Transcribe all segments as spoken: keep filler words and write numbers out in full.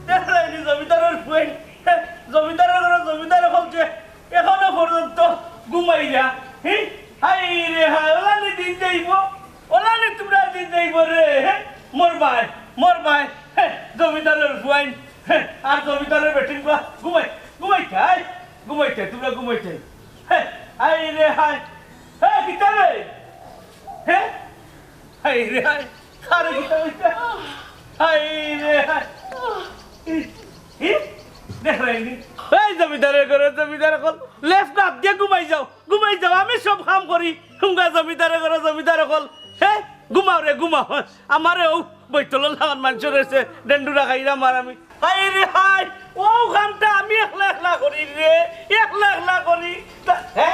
দেখরায়নি জমিদারর ফুয়াইন, জমিদারর ঘরো জমিদার অকল যে এখনো পর্যন্ত ঘুমাইরা। হি? হায় রে হায়, অলানি দিন যাইবো, অলানি তুমরার দিন যাইবো রে। হে? মরবায়, মরবায়। হে, জমিদারর ফুয়াইন, হে, আর জমিদারর বেটিন বা ঘুমাই, ঘুমাইতায়, ঘুমাইতায়, তুমরা ঘুমাইতায়। হে, হায় রে হায়। হে, কিতা রে? হে? হায় রে হায়। আরে কিতা অইছে? হায় রে হায়। ই, ই, দেখরায়নি? এই জমিদারর ঘরো জমিদার অকল, লেফ গাত দিয়া ঘুমাই যাও, ঘুমাই যাও, আমি সব কাম করি। হুঙ্গা জমিদারর ঘরো জমিদার অকল, হে? ঘুমাও রে, ঘুমাও। আমারে অউ বইতলর লাখান মানষে রইছে, ডেন্ডুরা খাইরা মার আমি। হায় রে হায়, অউ কামটা আমি একলা একলা করি রে, একলা একলা করি। তা, হে?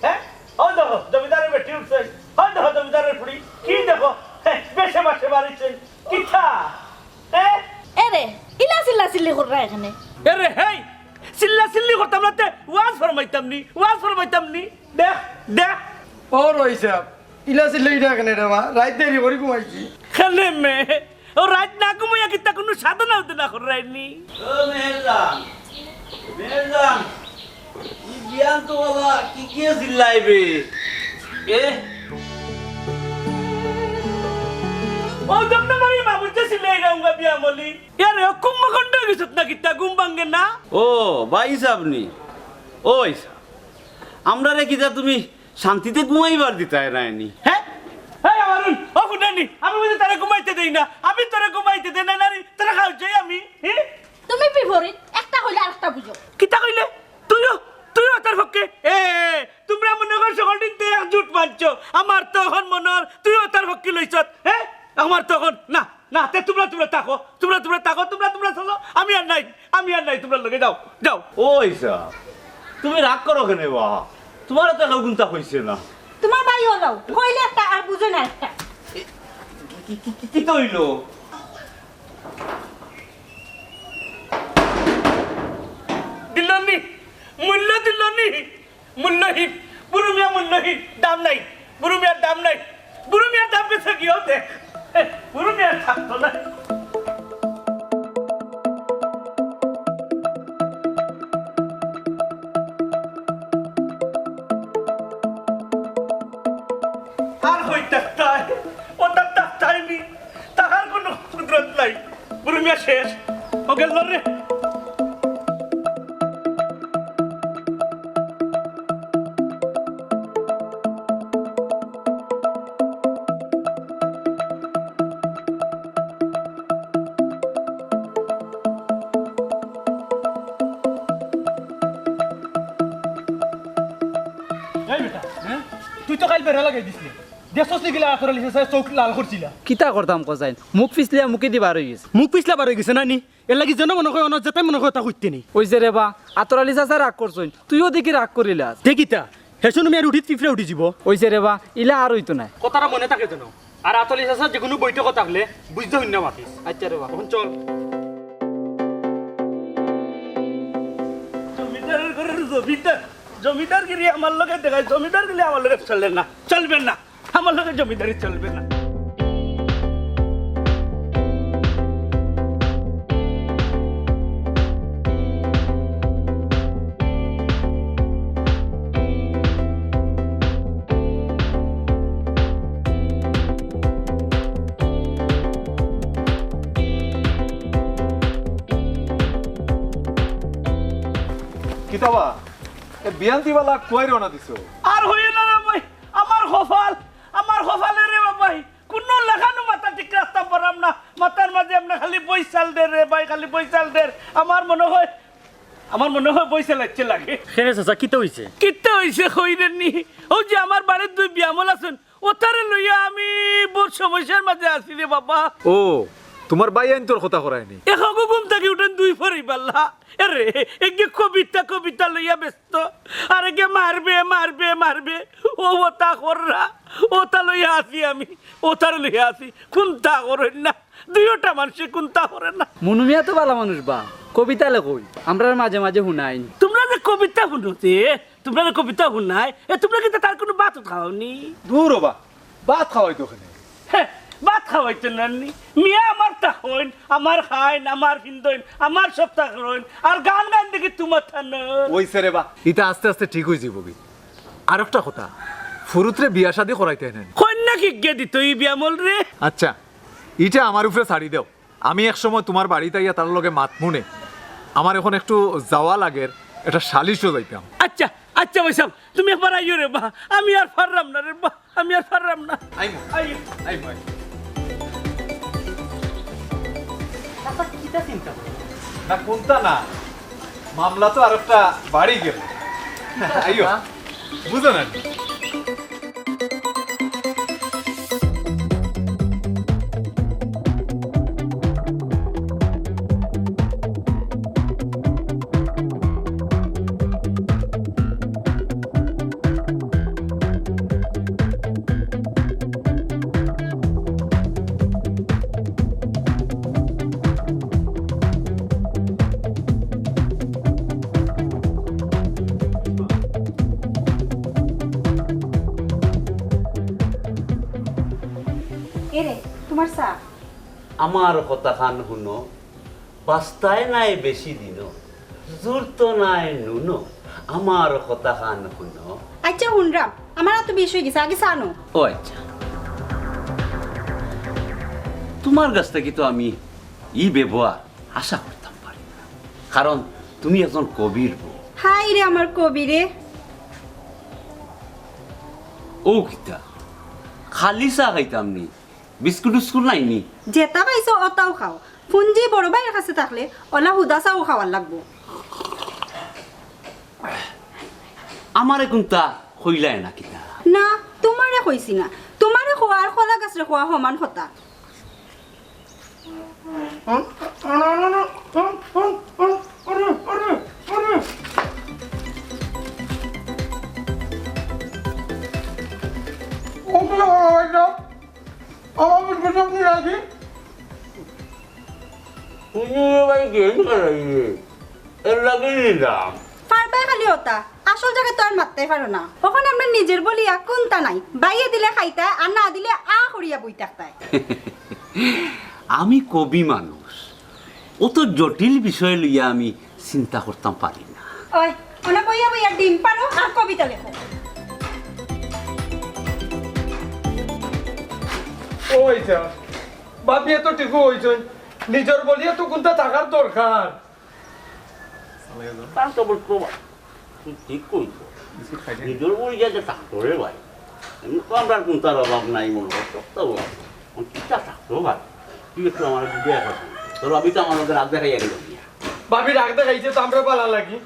হে? অউ দেখো, জমিদারর বেটি উঠছে। অউ দেখো, জমিদারর ফুড়ি। কি দেখো? হে, বেশে বাশে বাড়িছে। কিতা? হে? এরে, ইলা চিল্লা চিল্লি কররা এখানে। এরে, হেই, চিল্লা চিল্লি করতাম না তে, ওয়াজ ফরমাইতাম নি, ওয়াজ ফরমাইতাম নি। দেখ, দেখ। ও রইছে, ইলা চিল্লাইরা কেনে রে বা? রাইত দেরি করি ঘুমাইছি। কেনে মে? অউ রাইত না ঘুমাইয়া কিতা কুনু সাধনা উধনা কররায়নি? ও মেহেরজান, মেহেরজান, ই বিয়ান তো বাবা কি কি চিল্লাইবে? এ? অউ জমনা বাড়ি মামুর যে চিল্লাইরা উঙ্গা বিয়া মলি। এরে, অউ কুম্ভকাণ্ড অইগেছত না কিতা, ঘুম ভাঙ্গে না? ও, ভাইসাব নি? ও ভাইসাব, আমরারে কিতা তুমি শান্তিতে ঘুমাইবার দিতায় নায় নি? হে? এই আমারুন, ও হুনানি, আমি বুঝি তোরে ঘুমাইতে দেই না? আমি তোরে ঘুমাইতে দেই না, নানি? তোরে খাওয়াই আমি, হে? তুমি বিপরীত, একটা কইলে আরেকটা বুঝো। কিতা কইলে? তুইও, তুইও তার পক্ষে? এ, এ, এ, তুমরা মনে কর সকল দিন তো একজুট মানছো, আমার তো অখন মনে অর তুইও তার পক্ষে লইছত, হে? আমার তো অখন, না, না, তে তুমরা, তুমরা থাকো, তুমরা, তুমরা থাকো, তুমরা, তুমরা চলো, আমি আর নাই, আমি আর নাই, তুমরার লগে যাও, যাও। ও ভাইসাব, তুমি রাগ করো কেনে বা? তুমারে তো কেউ কুন্তা কইছে না। তুমার ভাই অলাউ, কইলে একটা আর বুঝে না একটা। এ, কি, কি, কি, কি, কিতা অইলো? দিলনি, মূল্য দিলনি। মূল্যহীন, বুরু মিয়া মূল্যহীন, দাম নাই, বুরু মিয়ার দাম নাই, বুরু মিয়ার দাম গেছে গিয়াও দেখ, বুরু মিয়ার থাকতো না। আর কই থাকতায়, ও তার থাকতায় নি, তাহার কোনো কুদরত নাই। বুরু মিয়া শেষ। ও গেল রে। এই বেটা, হ্যাঁ? তুই তো কাইল বেড়া লাগাই দিছলি। দেখছস নি কিলা আতর আলী চাচায় চউখ লাল করছিলা? কিতা করতাম কছাইন? মুখ পিছলিয়া মুখেদি বার অইগেছে। মুখ পিছলা বার অইগেছে না নি? এরলাগি যেন মনে কয়, অনো যেতায় মনে কয়, অতা কইতে নি। অইছে রে বা, আতর আলী চাচায় রাগ করছইন, তুইও দেখি রাগ করিলাস। তে কিতা? হেষু নুমি আর উঠিত পিঁপড়া উঠি যিবো। অইছে রে বা, ইলা আর অইতো নায়। কথাটা মনে থাকে যেন। আর আতর আলী চাচা যেকুনু বৈঠকো থাকলে বুঝতে হুইন্না মাতিস। আইচ্ছা রে বা। অখন চল। জমিদারর ঘরর জমিদার, জমিদারগিরি আমার লগে দেখায়, জমিদারগিরি আমার লগে চলে না, চলবে না। আমার লগে জমিদারি চলবে না। কিতাবা, এ বিয়ান্তিবালা কুয়াই রওনা দিছো? আর হইও না রে ভাই, আমার কপাল, আমার কপালে রে বাবাই, কুনু লাখানউ মাথা ঠিক রাখতাম পারলাম না। মাথার মাঝে আপনার খালি বইছাল দের রে ভাই, খালি বইছাল দের। আমার মনে হয়, আমার মনে হয় বইছাল ইচ্ছে লাগে। কেনে চাচা, কিতা অইছে? কিতা অইছে কইরে নি? অউ যে আমার বাড়ির দুই বিয়ামল আছইন, অতারে লইয়া আমি বড় সমস্যার মাঝে আছি রে বাবা। ও, তুমার ভাইয়াইন্তর কথা করায়নি? এখগু ঘুম থাকি উঠইন দুই পরিবারলা। এরে, এগে কবিতা, কবিতা লইয়া ব্যস্ত। আর এগে মারবে, মারবে, মারবে। অউ অতা কররা, অতা লইয়া আছি আমি, অতারে লইয়া আছি। কুন্তা করইন না, দুইওটা মানষে কুন্তা করে না। মনু মিয়া তো ভালা মানুষ বা, কবিতা লেখইন, আমরার মাঝে মাঝে হুনাইন। তুমরা যে কবিতা হুনো যে, তুমরারে কবিতা হুনায়, এ তুমরা কিতা তার কুনু ভাত খাওয়াওনি? দুরো বা, ভাত খাওয়াইতো কেনে? হে, ভাত খাওয়াইতো নানি। মিয়া আমার থাকইন, আমার খাইন, আমার ফিন্দইন, আমার সব থাকইন। আর গান গাইন দেখি তুমার থান। অইছে রে বা। ইতা আস্তে আস্তে ঠিক অইযিবোগি। আর একটা কথা, ফুরুতরে বিয়া শাদি করাইতায় নানি। কইন্যা কিগিয়ে দিতো ই বিয়ামল রে? আচ্ছা, ইটা আমার উপরে ছাড়ি দেও। আমি এক সময় তুমার বাড়িত আইয়া তার লগে মাতমু নে। আমার এখন একটু যাওয়া লাগের, একটা সালিশো যাইতাম। আচ্ছা, আচ্ছা ভাইসাব, তুমি একবার আইও রে বা, আমি আর পাররাম না রে বা, আমি আর পাররাম না। আইমু, আইও। আইমু, আইমু। আচ্ছা, কিতা চিন্তা করো? না, কুন্তা না, মামলা তো আরেকটা বাড়ি গেল। আইও, বুঝো না? এরে, তুমার চা। আমার কথাখান হুনো, বাস্তায় নাই বেশি দিনো, জুড়তো নাই নুনো, আমার কথাখান হুনো। আচ্ছা, হুনরাম, আমার আতো বেশ অইগেছে, আগে চা নেও। ও আচ্ছা, তুমার গেছ থাকি তো আমি ই ব্যবহার আশা করতাম পারি না, কারণ তুমি একজন কবির বউ। হায় রে আমার কবি রে। ও কিতা, খালি চা খাইতাম নি? বিস্কুট উস্কুট নাই নি? যেতা পাইছো অতাউ খাও। পুঞ্জি বড় ভাইর কাছে থাকলে অলা হুদা চাউ খাওয়ার লাগবো। আমারে কুন্তা কইলায় না কিতা? না, তুমারে কইছি না। তুমারে কওয়া আর কলা গাছরে কওয়া সমান কথা। ও তো আমার ভাইটা, আমার বুঝতে আপনি রাজি? তুমি ভাই গেম খেলাইলে, এর লাগি নিলাম। পারবায় খালি অতা, আসল জাগাত তো আর মাততায় পারো না। অখন আমরা নিজর বলিয়া কুন্তা নাই, বাইয়ে দিলে খাইতায়, আর না দিলে আ করিয়া বই থাকতায়। আমি কবি মানুষ, অত জটিল বিষয় লইয়া আমি চিন্তা করতাম পারি না। ওই, অনো বইয়া বইয়া ডিম পারো আর কবিতা লেখো। ওই যা, ভাবি এত টিকু অইছইন, নিজর বলিয়া তো কুন্তা থাকার দরকার। তা তো বলতো বা, তুই ঠিক কইছো। নিজর বলিয়া যে থাকতো রে ভাই। এমনি তো আমরার কুন্তার অভাব নাই মনো অয়, সবতা অভাব। অখন কিতা থাকতো ভাই? তুই একটু আমারে বুঝাইয়া কর। তোর ভাবি তো আমার লগে রাগ দেখাইয়া গেল গিয়া। ভাবি রাগ দেখাইছে তো আমরার ভালা লাগি।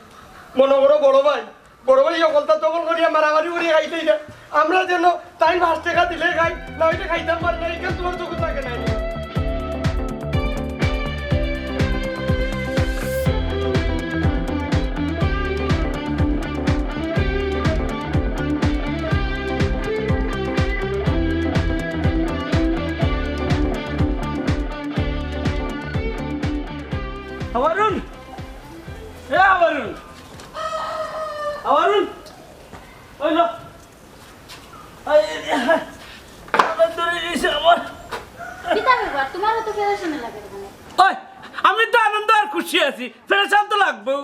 মনো করো বড় ভাই, বড় ভাই অকলতা দখল করিয়া মারামারি করিয়া খাইতে না। আমরা যেন তাইন পাঁচ টেকা দিলে খাই, না অইলে খাইতাম পারি না, ইখান তুমার চোখো থাকে না। হাওয়ারুন! এ হাওয়ারুন! হাওয়ারুন! ওই লো। আই, আমার ধরে গেছে আমার। কিতা ব্যাপার? তুমার অত পেরেশানি লাগে কেনে? ওই, আমি তো আনন্দ আর খুশি আছি, পেরেশান তো লাগবো।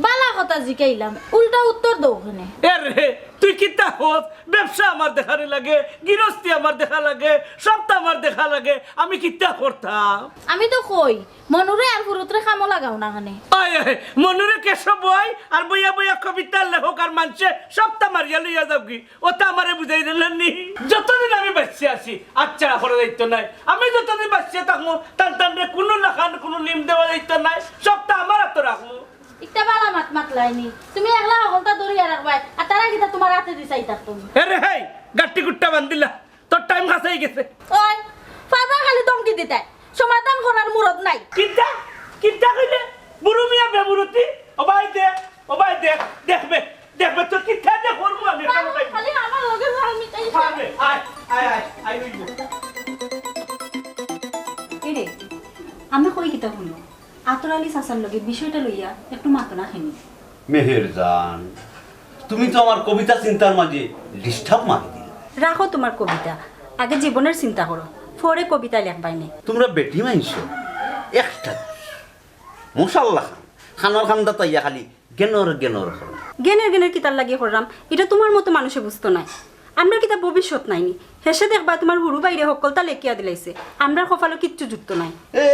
বালা কথা জিকাইলাম, উল্টা উত্তর দেও কেনে? এ রে, তুই কিতা কস? ব্যবসা আমার দেখানি লাগে, গিরস্তি আমার দেখা লাগে, সবতা আমার দেখা লাগে, আমি কিতা করতাম? আমি তো কই, মনুরে আর ফুরুতরে কামো লাগাও না কেনে? আয়, আয়, মনুরে কেশব বই আর বইয়া বইয়া কবিতা লেখক আর মানষে সবতা মারিয়া লইয়া যাওগি। অতা আমারে বুঝাই দিলেন নি? যতদিন আমি বাঁচিয়া আছি, আচ্ছা, করে যাইতো নাই। আমি যতদিন বাঁচিয়া থাকমু, তান তানরে কুনু লাখান, কুনু নিম দেওয়া যাইতো নাই। সবতা আমার আতো রাখমু। ইটা বালা মাত মাতলায় নি। তুমি একলা হকলতা ধরিয়া রাখবায়, আর তারা কিতা তুমার আতে দি চাই থাকতো নি? এ রে হেই, গাট্টি গুট্টা বান্ধিলা। তোর টাইম কাছাই গেছে। ওই, ফারবা খালি ধমকি দিতায়, সমাধান করার মুরদ নাই। কিতা? কিতা কইলে? বুরু মিয়া বেমুরতি? ও ভাই দেখ, ও ভাই দেখ, দেখবে, দেখবে তো কিতা যে করমু আমি, খালি আমার লগে ঝাল মিটাই। আয়, আয়, আয়, আয়, ওই যে। এরে, আমি কই কিতা হুনো? আতর আলী চাচার লগে বিষয়টা লইয়া একটু মাতো না কেনে। মেহেরজান, তুমি তো আমার কবিতা চিন্তার মাঝে ডিস্টার্ব মারি দিলে। রাখো তুমার কবিতা, আগে জীবনের চিন্তা করো। পরে কবিতা লেখবায় নে। তুমরা বেটি মানষো, একটা দোষ। মশার লাখান, খানার কান্দাত আইয়া খালি গেনর গেনর করো। গেনর গেনর কিতার লাগি কররাম, ইটা তুমার মতো মানষে বুঝতো নায়। আমরার কিতা ভবিষ্যৎ নাই নি? হেষে দেখবায় তুমার হুরু ভাইরে হক্কলতা লেখিয়া দিলাইছে, আমরার কপালো কিচ্ছু জুটতো নায়। এ,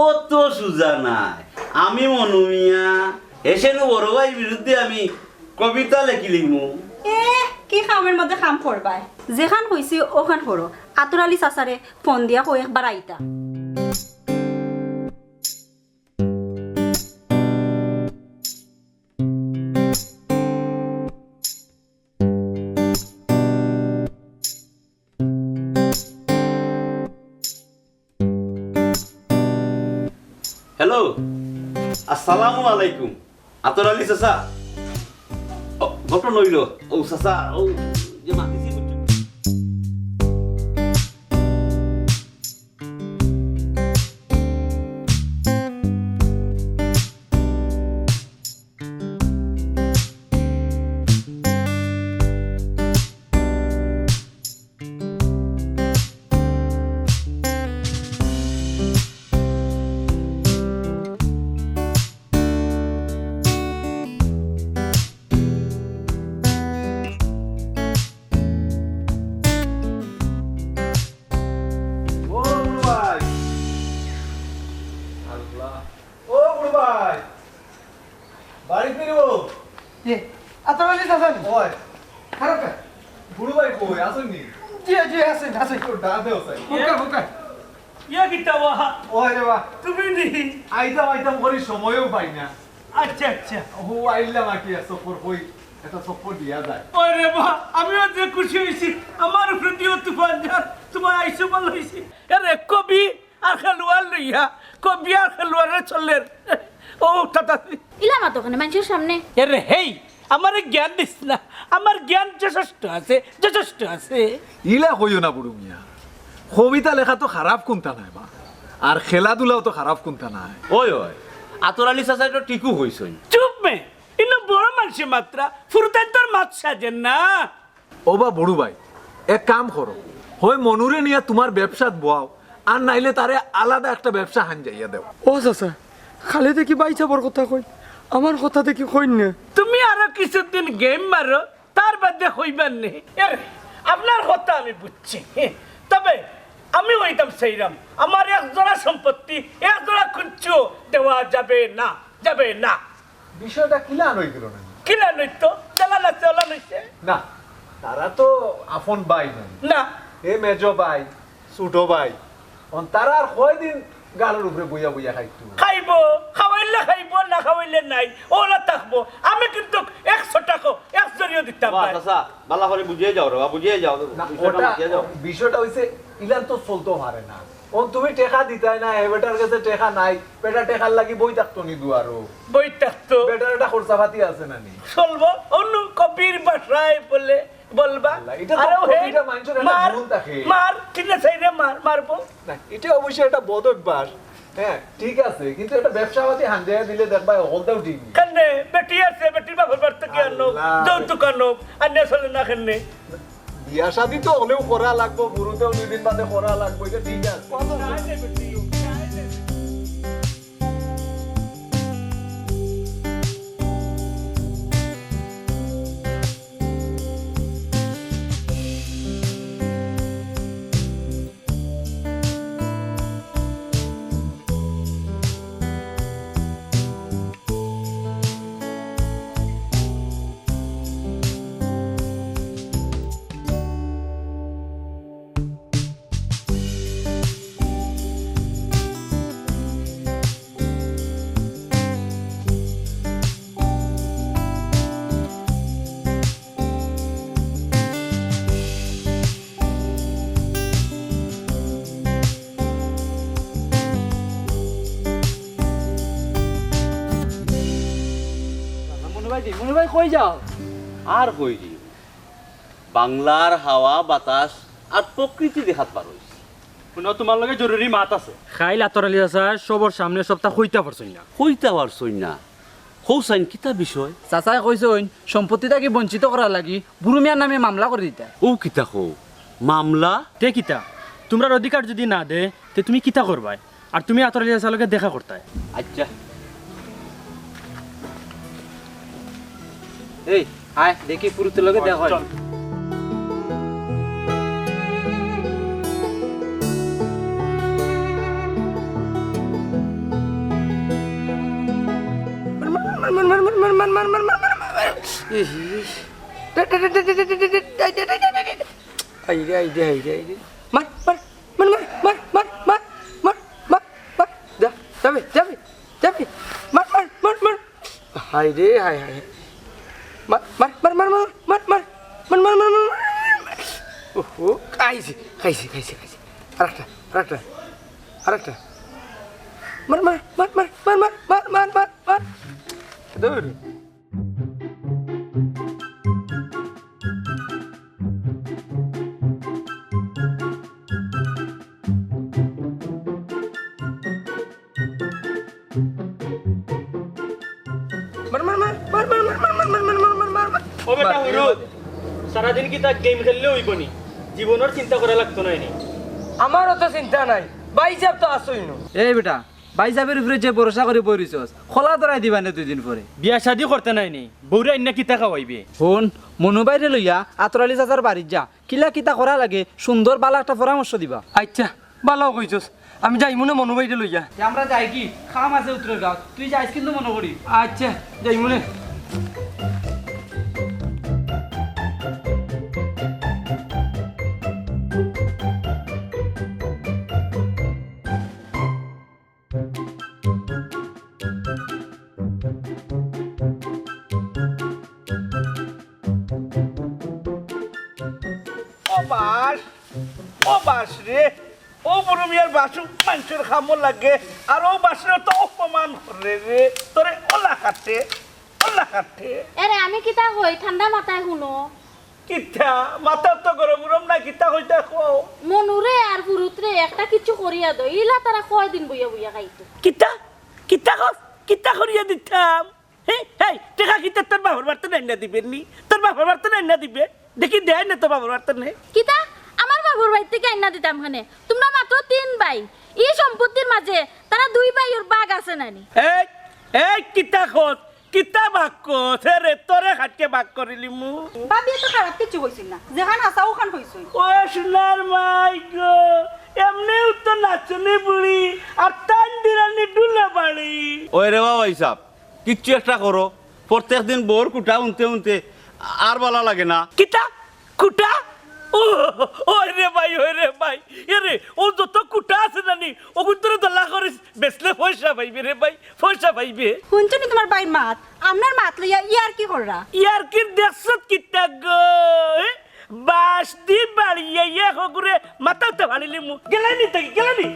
অত সুজা নায়। আমি মনু মিয়া, হেষে নু বড় ভাইর বিরুদ্ধে আমি কবিতা লেখিলিমু। এ, কি কামের মধ্যে কাম করবায়? যেখান কইছি অখান করো। আতর আলী চাচারে ফোন দিয়া কও একবার আইতা। হ্যালো, আসসালামু আলাইকুম। আতর আলী চাচা? ও, ঘটনা অইলো, ও চাচা, ও যে মাতিছি বুঝছো। ও বুড়ু ভাই। আল্লাহ। ও বুড়ু ভাই। বাড়ি ফিরবো। এ, আতর আলী চাচা নি? ওই। খারাপ না? বুড়ু ভাই কই? আছইন নি? জি, জি, আছইন, আছইন। একটু ডাক দেও, স্যার। বুকা, বুকা। ইয়া কিতা ওয়া? ওই রে বা। তুমি নি? আইতাম, আইতাম করি সময়ও পাই না। আচ্ছা, আচ্ছা। ও আইলাম আর কি, এক চক্কর কই, একটা চক্কর দিয়া যায়। ওরে বা, আমিও যে খুশি অইছি, আমার উপরে দিও তুফান ঝড়, তুমার আইসু ভালা অইছে। এরে কবি আর খেলোয়াড় লইয়া, কবি আর খেলোয়াড়ে চলের। ও, তাতা। ইলা মাতো কেনে মানষর সামনে? এরে হেই, আমারে জ্ঞান দিস না। আমার জ্ঞান যথেষ্ট আছে, যথেষ্ট আছে। ইলা কইও না বুড়ু মিয়া। কবিতা লেখা তো খারাপ কুন্তা নায় বা। আর খেলাধুলাও তো খারাপ কুন্তা নায়। ওই, ওই। আতর আলী চাচায় তো ঠিকউ কইছইন। চুপ বে। ইনো বড় মানষে মাতরা, ফুরুতাইন্তর মাত সাজের না। ও বা বুড়ু ভাই, এক কাম করো, হয় মনুরে নিয়া তুমার ব্যবসাত বওয়াও, আর নাইলে তারে আলাদা একটা ব্যবসা হাঞ্জাইয়া দেও। ও চাচা, খালি দেখি ভাইসাবর কথা কইন, আমার কথা দেখি কইন না। তুমি আরো কিছুদিন game মারো, তার বাদে কইবার নে। এরে, আপনার কথা আমি বুঝছি, তবে আমি কইতাম চাইরাম, আমার এক জোড়া সম্পত্তি, এক জোড়া কুঞ্চিও দেওয়া যাবে না, যাবে না। বিষয়টা কিলান অইগেলো না? কিলান অইতো? জ্বালা লাগছে, ওলা লইছে। না, তারা তো আপন ভাই নায়। না। এ মেজো ভাই, ছোট ভাই, অন তারা আর কয়দিন গালর উপরে বইয়া বইয়া খাইতো? খাইবো, খাওয়াইলে খাইবো, না খাওয়াইলে নাই, ওলা থাকবো। আমি কিন্তু একশো টাকা, এক জরিও দিতাম না। চাচা, ভালা করি বুঝিয়া যাও রে বা, বুঝিয়া যাও, না, বিষয়টা ওটা, মাতিয়া যাও। বিষয়টা অইছে, ইলান তো চলতো পারে না। ও তুমি টেকা দিতায় না, হে বেটার গেছে টেকা নাই, বেটা টেকার লাগি বই থাকতো নি দুয়ারো। বই থাকতো। বেটার একটা খরচাপাতি আছে না নি? চলবো, অন্য কবির ভাষায় বলে, বলবা। আল্লাহ, ইটা তো আরে ও হে, প্রতিটা মানুষের একটা মার, গুণ থাকে। মার, কিনে চাইলে মার, মারবো। না, ইটা অবশ্যই একটা বদ অভ্যাস। হ্যাঁ, ঠিক আছে, কিন্তু একটা ব্যবসা পাতি হাঞ্জাইয়া দিলে দেখবা, হকলটাও ঠিক নি। কেনে? বেটি আছে, বেটির বাপর বাড়ি থাকি আনো, আল্লাহ। যৌতুক আনো, আনিয়া চলে না কেনে? বিয়া শাদি তো হলেও করা লাগবো, বুরুতেও দুই দিন বাদে করা লাগবো, ইটা ঠিক আছে। মনু ভাই, মনু ভাই, কই যাও? আর কই রে? বাংলার হাওয়া বাতাস আর প্রকৃতি দেখাত বার অইছি। হুনো, তুমার লগে জরুরি মাত আছে। কাইল আতর আলী চাচায় সবর সামনে সবতা কইতা পারছইন না। কইতা পারছইন না? কও চাইন, কিতা বিষয়? চাচায় কইছইন, সম্পত্তি থাকি বঞ্চিত করার লাগি বুরু মিয়ার নামে মামলা করি দিতা। ও কিতা কও? মামলা? তে কিতা? তুমরার অধিকার যুদি না দেয়, তে তুমি কিতা করবায়? আর তুমি আতর আলী চাচার লগে দেখা করতায়। আচ্ছা। এই, আয়, দেখি পুরুতের লগে দেখা অয়। চল। এই, এই। আইরে, আইরে, আইরে, আইরে। মার, মার, মার। যা, যাবে, যাবে, যাবে। মার, মার, মার, মার। হায় রে, হায়, হায়। মার, মার, মার, মার। ওহো, খাইছি, খাইছি, খাইছি, খাইছি। আরেকটা, আরেকটা, আরেকটা। মার, মার, মার। দৌড়। মার, মার, মার। ও বেটা, হুরু, সারাদিন কিতা গেম খেললে অইবো নি? জীবনর চিন্তা করা লাগতো নায় নি? আমারও তো চিন্তা নাই, ভাইসাব তো আছইন। এই বেটা, ভাইসাবর উপরে যে ভরসা করি বই রইছস, খোলা ধরাই দিবা নে দুই দিন পরে। বিয়া শাদি করতে নায় নি, বউরে আইন্না কিতা খাওয়াইবে? হুন, মনু ভাইরে লইয়া আতর আলী চাচার বাড়িত যা, কিলা কিতা করা লাগে, সুন্দর বালা একটা পরামর্শ দিবা। আচ্ছা, বালাউ কইছস, আমি যাইমু নে মনু ভাইরে লইয়া। তে আমরা যাইগি, কাম আছে উত্তরর গাঁওত, তুই যাইস কিন্তু মনো করি। আচ্ছা, যাইমু নে। ও বাস, ও বাস রে, ও বুরু মিয়ার বাসু মানষর কামো লাগে, আর ও বাসরে তো অপমান করে রে, তোরে ওলা কাটে, ওলা কাটে। এরে, আমি কিতা কই, ঠান্ডা মাথায় হুনো। কিতা? মাথা তো গরম গরম না, কিতা কইতা কও? মনুরে আর পুরুতরে একটা কিচ্ছু করিয়া দেও, ইলা তারা কয়দিন বইয়া বইয়া খাইতো। কিতা? কিতা কস? কিতা করিয়া দিতাম? হে, হেই, টেকা কিতা তোর বাপর বাড়িত আইন্না দিবে নি? তোর বাপর বাড়িত আইন্না দিবে? দেখি দেয় না তোর বাপর বাড়িত নে। কিতা? আমার বাপর বাড়ি থাকি আইন্না দিতাম কেনে? তুমরা মাত্র তিন ভাই। ই সম্পত্তির মাঝে তারা দুই ভাইর ভাগ আছে না নি? এই, এই, কিতা কস? কিতা ভাগ কস? হে রে, তোরে কাটকে ভাগ করিলিমু। ভাবিয়ে তো খারাপ কিচ্ছু কইছইন না, যেখান হাছা অখান কইছইন। ও সোনার মাই গো, এমনেউ তো নাচনি বুড়ি, আর তাইন দিরানি ডুলা বাড়ি। ওই রে বাবা হিসাব, কিচ্ছু একটা করো, প্রত্যেক দিন বউর কুটা হুনতে হুনতে আর বালা লাগে না। কিতা? কুটা? ও, ওই রে ভাই, ওই রে ভাই, এরে, ও যত কুটা আছে না নি, অগুন তোরে দলা করিস, বেচলে পয়সা পাইবে রে ভাই, পয়সা পাইবে। হুনছো নি তুমার ভাইর মাত? আমরার মাত লইয়া ইয়ার কি কররা? ইয়ার কি দেখছত কিতা গো? এ? বাঁশ দি বাড়িয়ে ইয়ে হগুরে মাথাত ফাড়িলিমু। গেলানি তাই, গেলানি।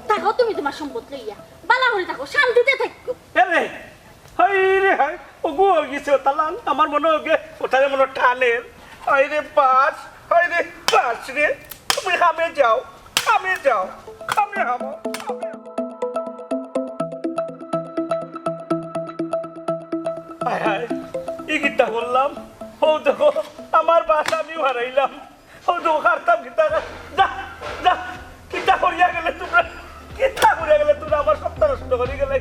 থাকো তুমি তুমার সম্পদ লইয়া। বালা করি থাকো, শান্তিতে থাকো। এরে, হায় রে হায়, ওগু অই গেছে ওতালান, আমার মনো অগে ওতারে মনো টানের। হায় রে বাস, হায় রে বাস রে, তুমি কামে যাও, কামে যাও, কামে হামাও, কামে হামাও। হায় হায়, ই কিতা করলাম? ও দেখো, আমার বাস আমিউ হারাইলাম। ও তো কাটতাম কিতা, যা, যা, কিতা করিয়া গেলে তুমরা, কিতা করিয়া গেলে তুমরা, আমার সবতা নষ্ট করি গেলে।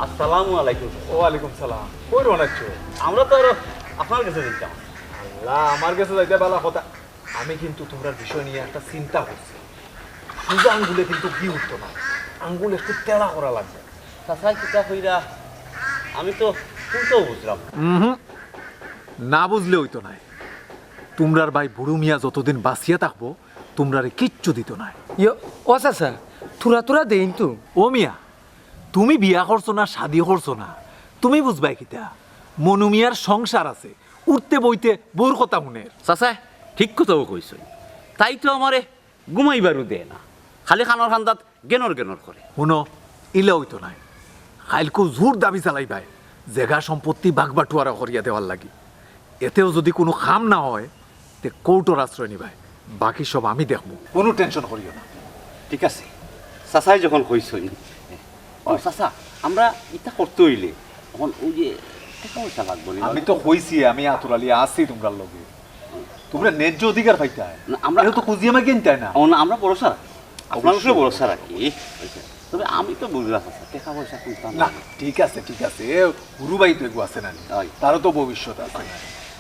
আসসালামু আলাইকুম। ওয়ালাইকুম সালাম। কই রওনা দিছো? আমরা তো আরো আপনার গেছে যাইতাম। আল্লাহ, আমার গেছে যাইতা বালা কথা। আমি কিন্তু তুমরার বিষয় নিয়া একটা চিন্তা করছি। সুজা আঙ্গুলে কিন্তু ঘি উঠতো না, আঙ্গুল একটু তেড়া করা লাগবো। চাচায় কিতা কইরা, আমি তো চিন্তাও বুঝলাম না। উহুম, না বুঝলে অইতো নায়। তুমরার ভাই বুরু মিয়া যতদিন বাঁচিয়া থাকবো, তুমরারে কিচ্ছু দিতো নায়। ইয়ো, ও চাচা, থুড়া থুড়া দেইন তো। ও মিয়া, তুমি বিয়া করছো না, শাদি করছো না, তুমি বুঝবায় কিতা? মনু মিয়ার সংসার আছে, উঠতে বইতে বউর কথা হুনের। চাচায় ঠিক কথাউ কইছইন, তাই তো আমারে ঘুমাইবারও দেয় না, খালি কানর কান্দাত গেনর গেনর করে। হুনো, ইলা অইতো নায়। কাইলকু জুর দাবি চালাইবায়, জেগা সম্পত্তি বাগবাটুয়ারা করিয়া দেওয়ার লাগি। এতেও যুদি কুনু কাম না অয়, তে কোর্টর আশ্রয় নিবায়। বাকি সব আমি দেখমু। কুনু tension করিও না। ঠিক আছে, চাচায় যখন কইছইন। ও চাচা, আমরা ইতা করতে অইলে অখন অউ যে টেকা পয়সা লাগবো নি? আমি তো কইছি, আমি আতুর আলী আছি তুমরার লগে। তুমরা ন্যায্য অধিকার পাইতায়। না, আমরা এও তো খুজিয়া মাগিয়া নিতায় না। ও না, আমরা ভরসা রাখি। আপনার উপরে অবশ্যই। ভরসা রাখি। তবে আমি তো বুঝলাম, আচ্ছা, টেকা পয়সা কুনতা না, না। ঠিক আছে, ঠিক আছে। এ, গুরু ভাই তো এগু আছে না নি? অয়। তারও তো ভবিষ্যৎ আছে না।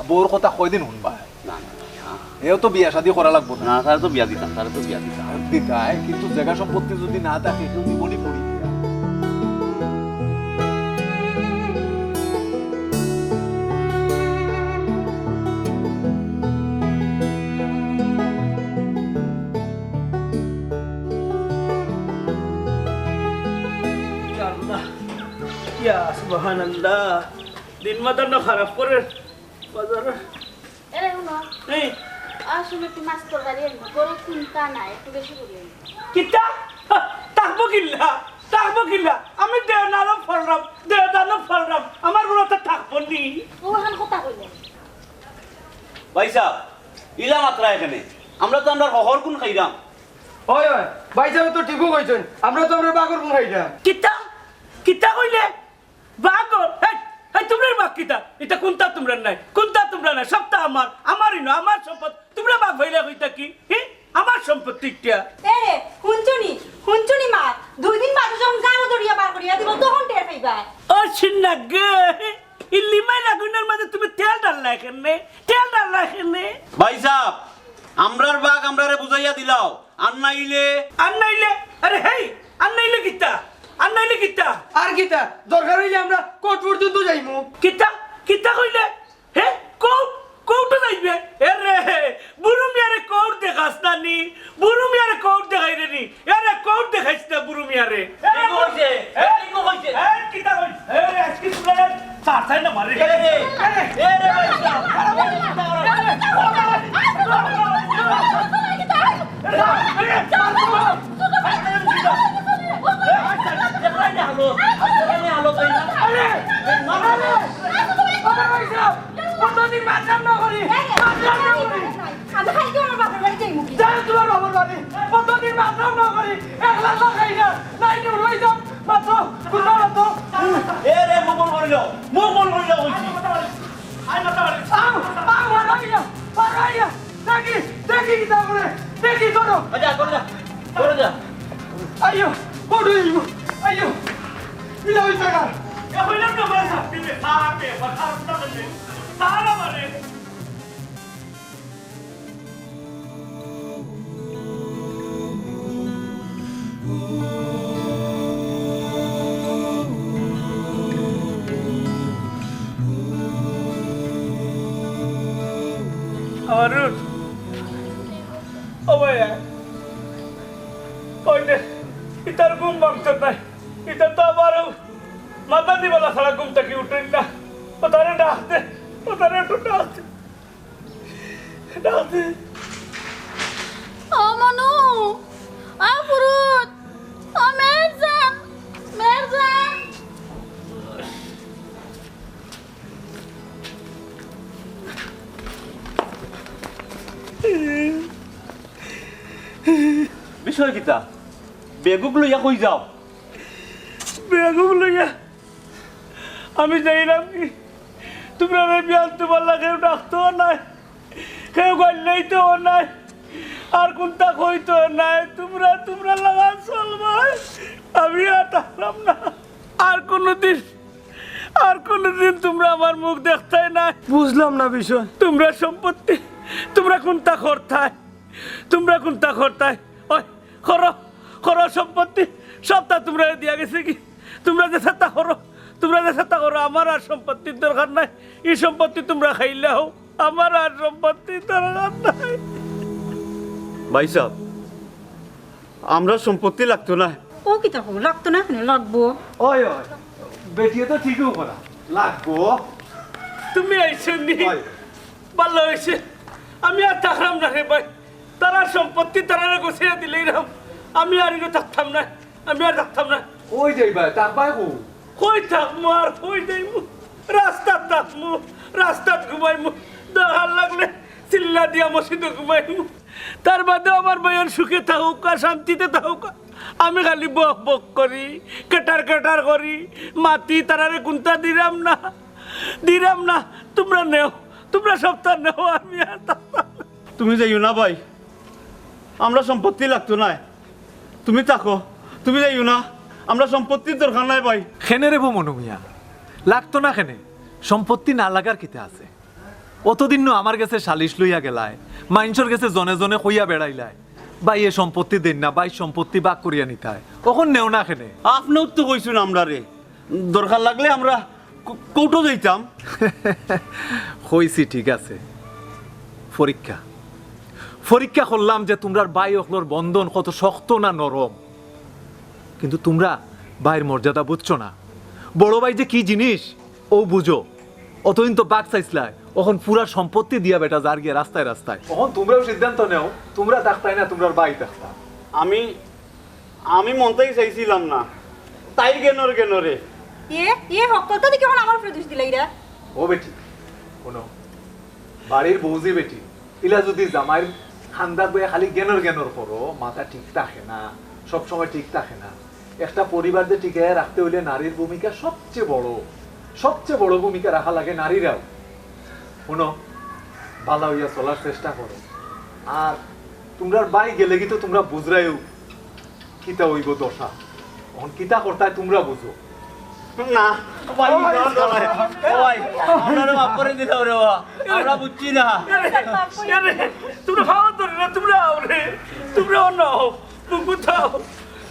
বউর কথা কয়দিন হুনবা? না, না, না, না। এও তো বিয়া শাদি করা লাগবো না। না, তারে তো বিয়া দিতাম, তারে তো বিয়া দিতাম। দিতায়, কিন্তু জেগা সম্পত্তি যুদি না থাকে, কেউ নিবনি করি। ইয়া আল্লাহ, ইয়া সুবহানাল্লাহ। দিন মাদান না খারাপ করে বাজারে। এরে হুনো, এই। আসলে একটু মাছ তরকারি আনবো, গরু কুনতা না, একটু বেশি করি আনবো। কিতা? থাকবো কিল্লা? থাকবো কিল্লা? আমি দেনারও ফলরাম, দেদানও ফলরাম, আমার গরু তো থাকবো নি। ও, অখান কথা কইলে। ভাইসাব, ইলা মাতরা কেনে? আমরা তো আমরার হকর গুন খাইরাম। অয়, অয়, ভাইসাবে তো ঠিকউ কইছইন, আমরা তো আমরার বাঘর গুন খাইরাম। কিতা? কিতা কইলে? বাঘর? হেই, হেই, তুমরার বাঘ কিতা? ইতা কুনতা তুমরার নায়? কুনতা তুমরার নায়? সবতা আমার, আমারই না, আমার সম্পদ। তুমরা বাঘ অইলা কইতা কি? হি? আমার সম্পত্তি ইটা। এরে, হুনছো নি? হুনছো নি মা? দুই দিন বাদে যখন জারু ধরিয়া বার করিয়া দিবো, তখন টের পাইবায়। ও সিন্নাগে, ই লিমাই লাগুনর মাঝে তুমি তেল ঢাললায় কেনে? তেল ঢাললায় কেনে? ভাইসাব, আমরার বাঘ আমরারে বুঝাইয়া দিলাও, আর নাইলে? আর নাইলে? আরে হেই, আর নাইলে কিতা? আর নাইলে কিতা? আর কিতা? দরকার অইলে আমরা কোর্ট পর্যন্ত যাইমু। কিতা? কিতা কইলে? হে? কোর্ট? কোর্টো যাইবে? এরে, বুরু মিয়ারে কোর্ট দেখাস না নি? বুরু মিয়ারে কোর্ট দেখাইরে নি? এরে, কোর্ট দেখাইস না বুরু মিয়ারে। এ, কিতা কইছে? এ, কিতা কইছে? এ, আজকে তুমরা চার চার না মারে। এরে, এরে, এরে, ভাই, কতদিন মাতলাম না করি, মাতলাম না করি। আমি খাইতে আমার বাপের বাড়ি যাইমু কি? যাও তোমার বাপের বাড়ি। কতদিন মাতলাম না করি, একলা তো খাই না। নাই নি, রই যাও, মাত্র, কুন্তা মাত্র। এ রে, মুখ বন্ধ করি যাও, মুখ বন্ধ করি যাও কইছি। আয় মাথা মারি। আও, আও, মারা গিয়া, মারা গিয়া। দেখি, দেখি কিতা করে, দেখি করো। আচ্ছা, করো যা, করো যা। আইও, বড় আইও, আইও। ইলা ওই জায়গা। এ হইলাম না, মারা সাথে মে, সাথে, সাথে, সাথে, সারা মানে। আমার রুট। ও ভাই, ওই যে, ইতার ঘুম ভাঙছে নাই। ইতা তো আবার মাথা দিবালা ছাড়া ঘুম থাকি উঠইন না। ও তারে ডাক দে, ও তারে একটু ডাক দে। ও মনু, ও পুরুত, ও মেরজান, মেরজান। বিষয় কিতা? বেগুক লইয়া কই যাও? বেগুক লইয়া আমি যাইরাম কি? তুমরারে বিয়ান তুমার লাগেও ডাকতো নাই, কেউ গাইলেইতো নাই, আর কুন্তা কইতো নাই। তুমরা তুমরা লাগা চলবায়, আমি আর থাকলাম না। আর কুনুদিন, আর কুনুদিন তুমরা আমার মুখ দেখতায় না। বুঝলাম না বিষয়। তুমরা সম্পত্তি, তুমরা কুন্তা করতায়, তুমরা কুন্তা করতায়? ওই, করো, করো, সম্পত্তি সবতা তুমরারে দিয়া গেছে কি? তুমরা যেতা করো, তুমরা যেতা করো, আমার আর সম্পত্তির দরকার নাই। ই সম্পত্তি তুমরা খাইলাও, আমার আর সম্পত্তির দরকার নাই। ভাইসাব, আমরার সম্পত্তি লাগতো না। ও কিতা কও, লাগতো না কেনে? লাগবো। ওই, ওই, বেটিয়ে তো ঠিকউ কইরা, লাগবো। তুমি আইছো নি? ওই। ভালা অইছে, আমি আর থাকরাম না রে ভাই। তারার সম্পত্তি তারারে গুছাইয়া দিলাইরাম, আমি আর ইনো থাকতাম না, আমি আর থাকতাম না। কই যাইবায়? থাকবায় কই? কই থাকমু আর কই যাইমু? রাস্তাত থাকমু, রাস্তাত ঘুমাইমু, দরকার লাগলে চিল্লা দিয়া মসজিদো ঘুমাইমু। তার বাদে আমার বইন সুখে থাকুক আর শান্তিতে থাকুক। আমি খালি বক বক করি, কেটার কেটার করি, মাতি তারারে কুন্তা দিরাম না, দিরাম না। তুমরা নেও, তুমরা সবতা নেও, আমি আর থাকতাম না। তুমি যাইও না ভাই, আমরা সম্পত্তি লাগতো নায়। তুমি থাকো, তুমি যাইও না, আমরা সম্পত্তির দরকার নাই ভাই। কেনে রে বা মনু মিয়া, লাগতো না কেনে? সম্পত্তি না লাগার কিতা আছে? অতদিন নু আমার গেছে সালিশ লইয়া গেলায়, মাইনষর গেছে জনে জনে কইয়া বেড়াইলায়, ভাইয়ে সম্পত্তি দেইন না, ভাইর সম্পত্তি ভাগ করিয়া নিতায়, অখন নেও না কেনে? আপনেও তো কইছইন আমরারে, দরকার লাগলে আমরা কো-, কোর্টো যাইতাম। কইছি, ঠিক আছে, পরীক্ষা, পরীক্ষা করলাম যে তুমরার ভাই অকলর বন্ধন কত শক্ত না নরম, কিন্তু তুমরা ভাইর মর্যাদা বুঝছো না। বড় ভাই যে কি জিনিস, অউ বুঝো। অতদিন তো ভাগ চাইছলায়, অখন পুরা সম্পত্তি দিয়া বেটা যার গিয়া রাস্তায় রাস্তায়। অখন তুমরাও সিদ্ধান্ত নেও, তুমরা থাকতায় না, তুমরার ভাই থাকতা। আমি, আমি মনটাই চাইছিলাম না, তাই গেনর গেনরে। ইয়ে, ইয়ে, হক্কলতা দেখি অখন আমার উপরে দোষ দিলাইরা। ও বেটি, হুনো, বাড়ির বউ যে বেটি, ইলা যুদি জামাইর খান্দাত বইয়া খালি গেনর গেনর করো, মাথা ঠিক থাকে না, সব সময় ঠিক থাকে না। একটা পরিবার যে টিকাইয়া রাখতে অইলে নারীর ভূমিকা সবচেয়ে বড়, সবচেয়ে বড় ভূমিকা রাখা লাগে নারীরাও। হুনো, ভালা অইয়া চলার চেষ্টা করো। আর তুমরার ভাই গেলেগি তো তুমরা বুঝরায়ও কিতা অইবো দশা। অখন কিতা করতায় তুমরা বুঝো। না, ভাই, ও ভাই, না, না, ভাই। ও ভাই, আমরারে মাফ করি দিলাও রে বাবা। আমরা বুঝছি না। আরে, আরে, তুমরা খাওয়া ধরে না, তুমরা আও রে। তুমরা অনো আও, বুকু থাও।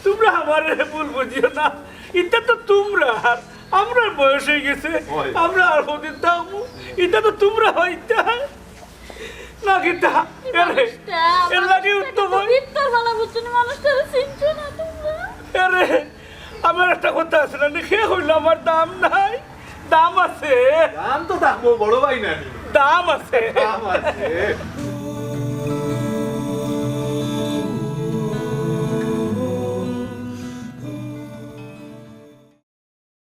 তুমরা আমারে ভুল বুঝিও না। ইতা তো তুমরার, আমরার বয়স অইগেছে। ওই। আমরা আর কতদিন থাকমু? ইতা তো তুমরা অইতা। না কিতা? এরে, মানুষটা, এর লাগি মানুষটা উত্তম কিন্তু অই। ভিতর ভালা বুঝছো না, মানুষটারে চিনছো না তুমরা। এরে, আমার একটা কথা আছে না, কে কইলো আমার দাম নাই? দাম আছে। দাম তো থাকবো, বড় ভাই নানি। দাম আছে। দাম আছে।